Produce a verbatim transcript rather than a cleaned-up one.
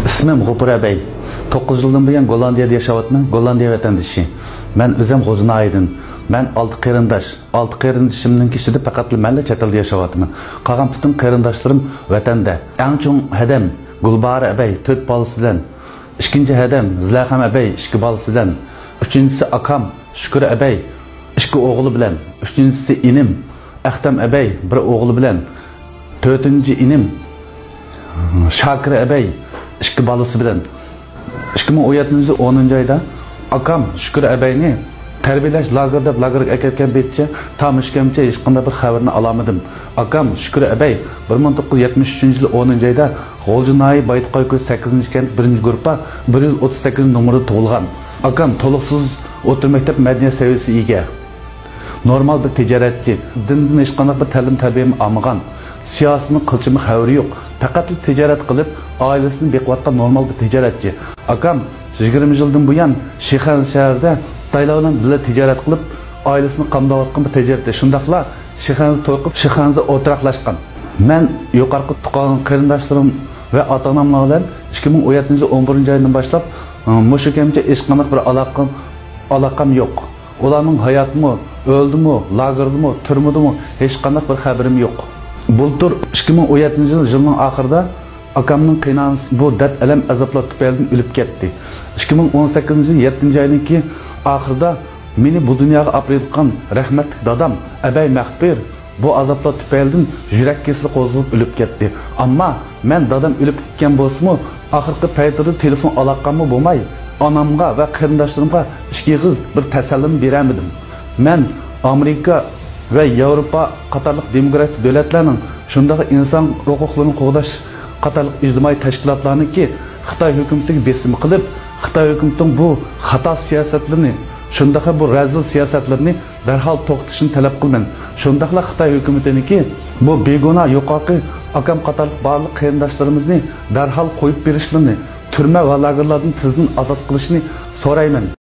ئىسمىم غوپۇر ئەبەي. توققۇز يىلدىن بۇيان گوللاندىيەدە ياشاۋاتىمەن، گوللاندىيە ۋەتەندىشى. مەن ئۆزۈم غوجا ناھىيىدىن. مەن ئالتە قېرىنداش، ئالتە قېرىندىشىمنىڭكى ئىچىدە پەقەتلا مەنلا چەت ئەلدە ياشاۋاتىمەن. قالغان پۈتۈن قېرىنداشلىرىم ۋەتەندە. ئەڭ چوڭ ھەدەم گۈلباھار ئەبەي تۆت بالىسى بىلەن. ئىككىنچى ھەدەم زىلەخەم ئەبەي ئىككى بالىسى بىلەن. ئۈچىنچىسى ئاكام شۈكۈر ئەبەي ئىككى ئوغلى بىلەن. ئۈچىنچىسى ئىنىم ئەختەم ئەبەي بىر ئوغلى بىلەن. تۆتىنچى ئىنىم شاكىر ئەبەي ئىككى بالىسى بىلەن. ئىككى مىڭ ئون يەتتىنچى يىل ئونىنچى ئايدا ئاكام شۈكۈر ئەبەينى تەربىيەلەش لاگېرى دەپ لاگېرغا ئەكەتكەن پېتىچە تا مۇشۇ كەمچە ھېچقانداق بىر خەۋىرىنى ئالالمىدىم. ئاكام شۈكۈر ئەبەي بىر مىڭ توققۇز يۈز يەتمىش ئۈچىنچى يىلى ئونىنچى ئايدا غۇلجا ناھىيە بايتوقاي كوچىسى سەككىزىنچى كەنت بىرىنچى گۇرۇپپا بىر يۈز ئوتتۇز سەككىزىنچى نومۇردا تۇغۇلغان. ئاكام تولۇقسىز ئوتتۇرا مەكتەپ مەدەنىيەت سەۋىيەسىگە ئىگە. نورمال بىر تىجارەتچى. دىندىن ھېچقانداق بىر تەلىم-تەربىيەمۇ ئالمىغان. سىياسىتىنىڭ قىلچىمۇ خەۋىرى يوق. پەقەتلا تىجارەت قىلىپ، ئائىلىسىنى بېقىۋاتقان نورمال بىر تىجارەتچى. ئاكام يىگىرمە يىلدىن بۇيان شىخەنزە شەھىرىدە خىتايلار بىلەن بىللە تىجارەت قىلىپ، ئائىلىسىنى قامداۋاتقان بىر تىجارەتچى. شۇنداقلا شىخەنزە توي قىلىپ، شىخەنزە ئولتۇراقلاشقان. مەن يۇقىرىقى تۇغقان قېرىنداشلىرىم ۋە ئاتا-ئاناملار بىلەن ئىككى مىڭ ئون يەتتىنچى يىل ئون بىرىنچى ئايدىن باشلاپ، مۇشۇ كەمچە ھېچقانداق بىر ئالاقە، ئالاقەم يوق. ئۇلارنىڭ ھاياتمۇ، ئۆلدىمۇ، لاگېردىمۇ، تۈرمىدىمۇ، ھېچقانداق بىر خەۋىرىم يوق. بۇلتۇر ئىككى مىڭ ئون يەتتىنچى يىل يىلنىڭ ئاخىرىدا ئاكامنىڭ قېيىنئانىسى بۇ دەرد-ئەلەم، ئازابلار تۈپەيلىدىن ئۆلۈپ كەتتى. ئىككى مىڭ ئون سەككىزىنچى يىل يەتتىنچى ئاينىڭكى ئاخىرىدا مېنى بۇ دۇنياغا ئاپىرىدىغان رەھمەتلىك دادام ئەبەي مەخپىر بۇ ئازابلار تۈپەيلىدىن يۈرەك كېسىلى قوزغىلىپ ئۆلۈپ كەتتى. ئەمما مەن دادام ئۆلۈپ كەتكەن بولسىمۇ، ئاخىرقى پەيتلىرى تېلېفون ئالاقەممۇ بولماي، ئانامغا ۋە قېرىنداشلىرىمغا ئىككى ئېغىز بىر تەسەللىمۇ بېرەلمىدىم. مەن ئامېرىكا ۋە ياۋروپا قاتارلىق دېموكراتىك دۆلەتلەرنىڭ، شۇنداقلا ئىنسان ھوقۇقلىرىنى قوغداش قاتارلىق ئىجتىمائىي تەشكىلاتلارنىڭكى خىتاي ھۆكۈمىتىگە بېسىم قىلىپ، خىتاي ھۆكۈمىتىنىڭ بۇ خاتا سىياسەتلىرىنى، شۇنداقلا بۇ رەزىل سىياسەتلىرىنى دەرھال توختىتىشنى تەلەپ قىلىمەن. شۇنداقلا خىتاي ھۆكۈمىتىنىڭكى بۇ بىگۇناھ يۇقىرىقى ئاكام قاتارلىق بارلىق قېرىنداشلىرىمىزنى دەرھال قويۇپ بېرىشلىرىنى، تۈرمە ۋە لاگېرلاردىن تېزدىن ئازاد قىلىشىنى سورايمەن.